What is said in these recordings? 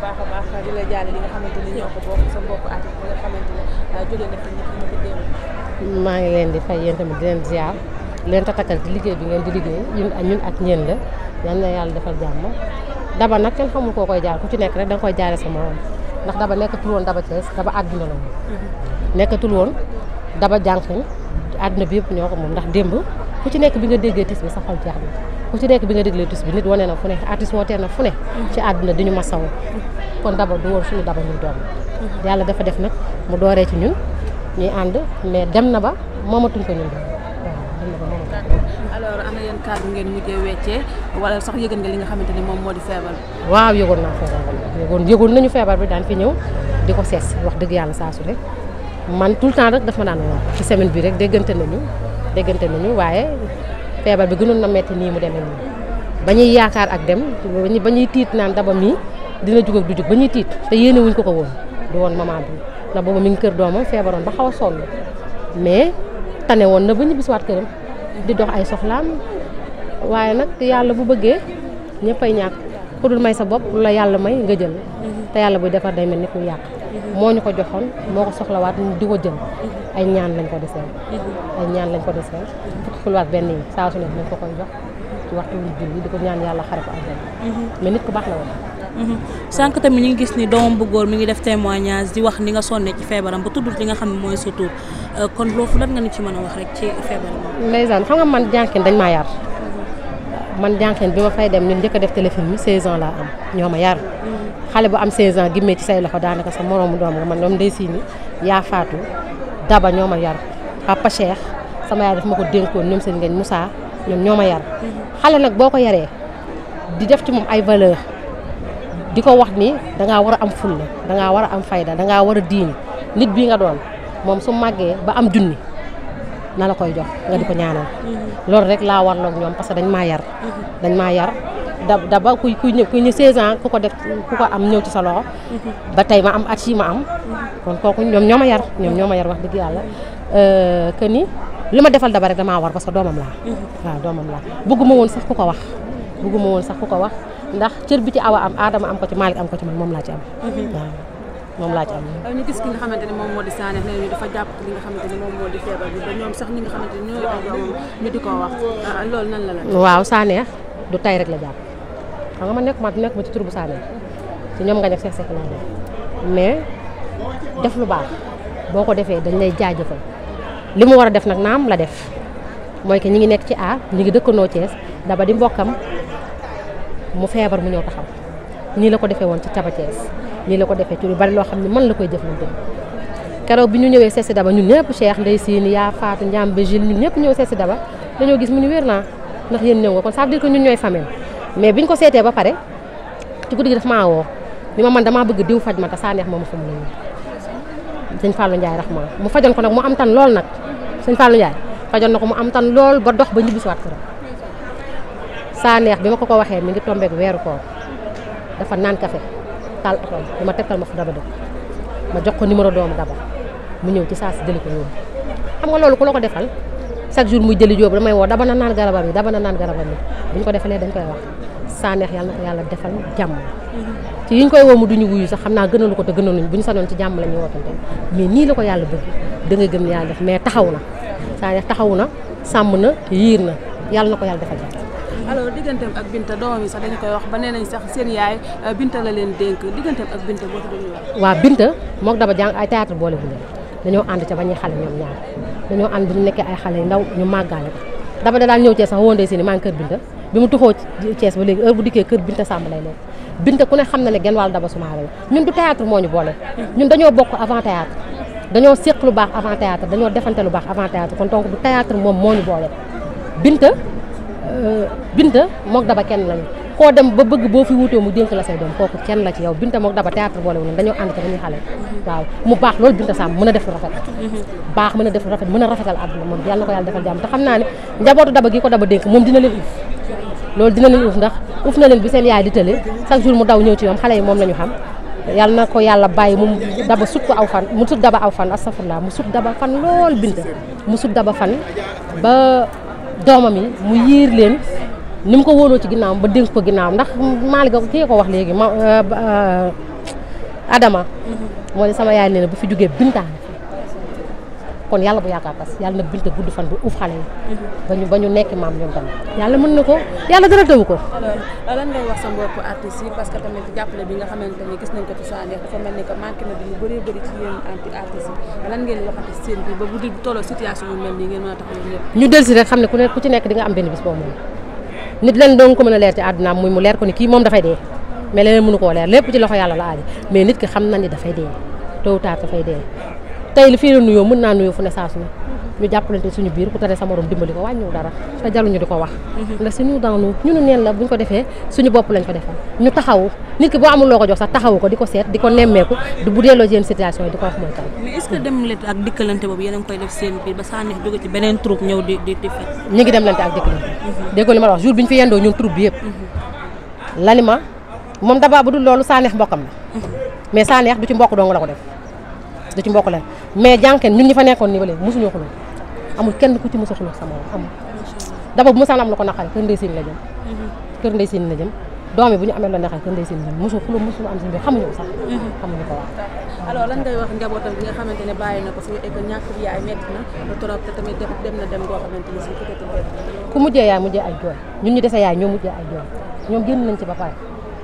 baax a baax di la jaale li nga xamante ni ñoo ko bokk sa mbokk artiste bi nga xamante ne jóge na fi ñu ko démb. maa ngi leen di fay yéen tamit di leen ziar leen tatakal ci liggéey bi ngeen di liggéey ñun ak ñeen la yal na yàlla defal jàmm. Daba nag kenn xamul koo koy jaar ku ci nekk rek da nga koy jaare sa morom ndax Daba nekkatul woon Daba Thiès Daba àdduna la woon. nekkatul woon Daba jànqin àdduna bi yëpp ñoo ko moom ndax démb ku ci nekk bi nga déggee tis bi sa xol jeex na ku ci nekk bi nga déglee tis bi nit wane na fu ne artiste wootee na fu ne ci àdduna di ñu masawu kon Daba du woon suñu Daba ñun doom yàlla dafa def nag mu dooree ci ñun ñuy ànd mais dem na ba moomatuñ ko ñun doom alors am na yéen kàddu ngeen mujjee weccee wala sax yëgal nga li nga xamante ni moom moo di feebar bi. waaw yëgoon naa feebar bi yëgoon nañu feebar bi daan fi ñëw di ko sees wax dëgg yàlla saa su rek man tout le temps rek daf ma daan woo ci semaine bi rek déggante nañu waaye feebar bi gënoon na metti nii mu demee nii ba ñuy yaakaar ak dem ba ñuy tiit naan Daba mii dina jug ak du jug ba ñuy tiit te yéene wuñ ko woon du woon maman bi ndax boobu mi ngi kër doomam feebaroon ba xaw a sonn mais tane woon na ba ñu bisiwaat këram di dox ay soxlaam waaye nag yàlla bu bëggee ñëppay ñàkk ku dul may sa bopp lu la yàlla may nga jël te yàlla buy defar day mel ni ku yàq moo ñu ko joxoon moo ko soxlawaat di ko jël ay ñaan lañ ko deseel fukki xulwaat benn yi saa su nekk nañ ko koy jox ci waxtu julli di ko ñaan yàlla xare ko àjjana mais nit ku baax la woon. sànq tamit ñu ngi gis ni doomam bu góor mi ngi def témoignage di wax ni nga sonne ci feebaram ba tuddul li nga xam ne mooy sa tur kon loolu lan nga ni ci mën a wax rek ci feebaram. ndeysaan xam nga man jànkin dañ maa yar man jànkin bi ma fay dem ñun njëkk a def téléfilm mi 16 ans laa am ñoo ma yar xale bu am 16 ans gimmee ci say loxo daanaka sa moroomu doom nga man ñoom ndey siini yaa faatu Daba ñoo ma yar Papa Cheikh sama yaay daf ma ko dénkoon ñoom seen ngeen Moussa ñoom ñoo ma yar xale nag boo ko yaree di def ci moom ay valeur di ko wax ni dangaa war a am fulla dangaa war a am fayda dangaa war a diini nit bii nga doon moom su màggee ba am junni na la koy jox nga di ko ñaanal loolu rek laa warloog ñoom parce que dañ maa yar Daba ku ñu 16 ans ku ko am ñëw ci sa loxo ba tey ma am at yi ma am kon kooku ñoom ñoo ma yar wax dëgg yàlla que ni li ma defal Daba rek damaa war parce que doomam laa waaw doomam laa bëgguma woon sax ku ko wax ndax cër bi ci Awa am Adama am ko ci Malick am ko ci man moom laa ci am waaw moom laa ci am. ñu gis ki nga xamante ne moom moo di Sané nee nañu dafa jàpp li nga xamante ne moom moo di feebar bi ba ñoom sax ñi nga xamante ne ñooy ay doomam ñu di ko wax loolu nan la la. waaw Sané du tay rek la jàpp xam nga man nekk ma ci tur bu Sané ci ñoom nga nekk Seck laa def mais def lu baax boo ko defee dañ lay jaajëfal li mu war a def nag naam la def mooy que ñi ngi nekk ci aar ñi ngi dëkkandoo Thiès Daba di mbokkam mu feebar mu ñëw taxaw nii la ko defee woon ci Caba Thiès nii la ko defee ci lu bari loo xam ne mën la koy jëflante keroog bi ñu ñëwee seet si Daba ñun ñëpp Cheikh Ndeye Sini yaa Fatou Ndiam Bégil ñun ñëpp ñëw seet si Daba dañoo gis mu ñu wér naa ndax yéen ñëw nga kon ça veut dire que ñun ñooy famille mais biñ ko seetee ba pare ci guddi gi daf maa woo ni ma man damaa bëgg diw faj ma te saa neex moomu fa mu ne sëñ Fallou Ndiaye Rahma mu fajoon ko nag mu am tan lool nag sëñ Fallou Ndiaye fajoon na ko mu am tan lool ba dox ba ñibbisiwaat këram saa neex bi ma ko waxee mi ngi tombeek weeru koor dafa naan café taal oto bi ma tekkal ma fu Daba dëkk ma jox ko numéro doomu Daba mu ñëw ci saa si jëli ko yóbbu xam nga loolu ku la ko defal chaque jour muy jëli yóbbu damay woo Daba na naan garabam yi bu ñu ko defalee dañ koy wax saa neex yàlla na ko yàlla defal jàmm ci yiñ koy woo mu duñu wuyu sax xam naa gënalu ko te gënaluñ bu ñu sanoon ci jàmm la ñuy wootante mais nii la ko yàlla bëgg da ngay gëm yàlla def mais taxaw na saa neex taxaw na sàmm na yiir na yàlla na ko yàlla defal jàmm. alors digganteem ak Binta doomam yi sax dañu koy wax ba nee nañ sax seen yaay Binta la leen dénk digganteem ak Binta boo ko doon wax. waaw Binta mook Daba jàng ay théâtre boole wu leen dañoo ànd ca ba ñuy xale ñoom ñaar dañoo ànd bu ñu nekkee ay xale yu ndaw ñu màggaale ko Daba da daan ñëw Thiès sax woo Ndeye Sini maa ngi kër Binta bi mu tuxoo Thiès ba léegi heure bu dikkee kër Binta Samb lay nekk Binta ku ne xam na ne genn wàll Daba Soumaré la ñun du théâtre moo ñu boole ñun dañoo bokk avant théâtre dañoo séq lu baax avant théâtre dañoo defante lu baax avant théâtre kon donc du théâtre moom moo ñu boole Binta mook Daba kenn lañu koo dem ba bëgg boo fi wutoo mu dénk la say doom kooku kenn la ci yow Binta mook Daba théâtre boole wu dañoo ànd te dañuy xale waaw mu baax loolu Binta Samb mën a def lu rafet baax mën a def lu rafet mën a rafetal àdduna moom yàlla na ko yàlla defal jàmm te xam naa ne njabootu Daba gi ko Daba dénk moom dina leen uuf loolu dina leen uuf ndax uuf na leen bi seen yaay di tële chaque jour mu daw ñëw ci ñoom xale yi moom la ñu xam yàlla na ko yàlla bàyyi mu Daba sut ko aw fan mu sut Daba aw fan astafurlah mu sut Daba fan lool Binta mu sut Daba fan ba doomam yi mu yiir leen ni mu ko wóoloo ci ginnaawam ba dénk ko ginnaawam ndax Malick kii ko wax léegi Adama moo di sama yaay nee na bu fi jógee bintaan kon yàlla bu yaakaar tas yàlla na Binta gudd fan bu uuf xale yi ba ñu nekk maam ñoom tamit yàlla mën na ko yàlla dara tëwu ko. alors lan ngay wax sa mbokku artistes yi parce que tamit jàppale bi nga xamante ni gis nañ ko ci Sanekh dafa mel ni que manqué na bi lu bëree bëri ci yéen artistes yi lan ngeen waxati seen bi ba bu di tolloo situation yu mel nii ngeen mën a taxaw ñëpp. ñu dellusi rek xam ne ku ci nekk di nga am benn bis boobu moom nit leen doon ko mën a leer ci àddunaam muy mu leer ko ni kii moom dafay dee mais leneen mënu koo leer lépp ci loxo yàlla la aaji mais nit ki xam na ni dafay dee tôt ou tard dafay dee tey li fii la nuyoo mën naa nuyoo fu ne saa su ne ñu jàppalante suñu biir ku tane sa morom dimbali ko wàññiw dara te jaruñu di ko wax ndax si ñu daanu ñunu neen la buñ ko defee suñu bopp lañ ko defal ñu taxawu nit ki boo amul loo ko jox sax taxawu ko di ko seet di ko nemmeeku du bu delloo ci yenn situation yi di ko wax mooy kan. mais est-ce que demlante ak dikkalante boobu yéen a ngi koy def seen biir ba Sanekh jóge ci beneen troupe ñëw di fekk. ñu ngi demlante ak dikkalante déggoo li ma la wax jour bi ñu fi yendoo ñun troupe bi yëpp Lalima moom d'abord bu dul loolu Sanekh mbokkam la mais Sanekh du ci mbokk dong la ko def du ci mbokk la mais jànkeen ñun ñi fa nekkoon nii ba léegi mosuñoo xuloo amul kenn ku ci mos a xuloo sama amul d'abord bu mosaan am lu ko naqari kër Ndeye Sine la jëm kër Ndeye Sine la jëm doom yi bu ñu amee la naqari kër Ndeye Sine la jëm mosul xuloo mosul am si mbir xamuñu ko sax xamuñu ko wax. alors lan ngay wax njabootam bi nga xamante ne bàyyi na ko fi et que ñàkk yaay metti na trop te tamit dem na dem goo xamante ni si peut-être ku mujjee yaay mujjee ay jooy ñun ñu dese yaay ñoo mujjee ay jooy ñoom génn nañ ci ba pare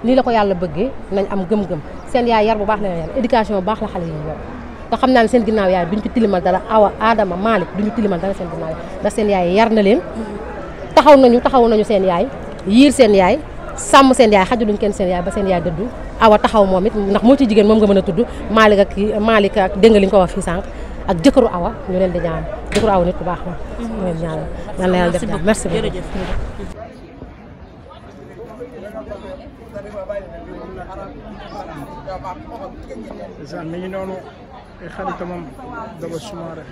nii la ko yàlla bëggee nañ am gëm-gëm seen yaay yar bu baax la yar éducation bu baax la xale yi yor te xam naa ne seen ginnaaw yaay duñ ci tilimal dara Awa Adama Malick duñu tilimal dara seen ginnaaw yaay ndax seen yaay yar na leen taxaw nañu seen yaay yiir seen yaay sàmm seen yaay xajaluñ kenn seen yaay ba seen yaay dëddu Awa taxaw moom it ndax moo ci jigéen moom nga mën a tudd Malick ak dégg nga li ñu ko wax fii sànq ak jëkkëru Awa ñu leen di ñaan jëkkëru Awa nit ku baax la ñu leen ñaan yal na yàlla def daal merci beaucoup. mi ngi noonu ay xaritamam Daba Soumaré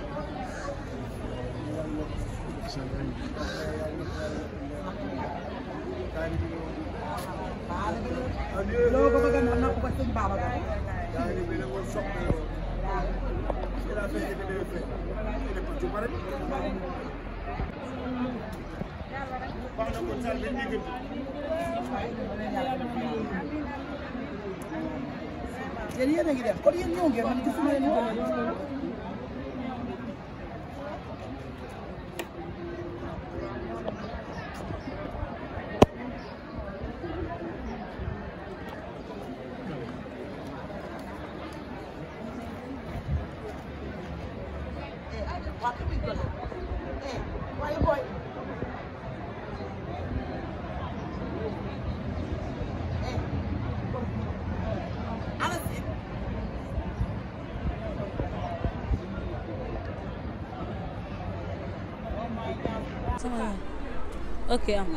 yéen a ngi dem kon yéen ñëw ngeen man gisuma leen ok am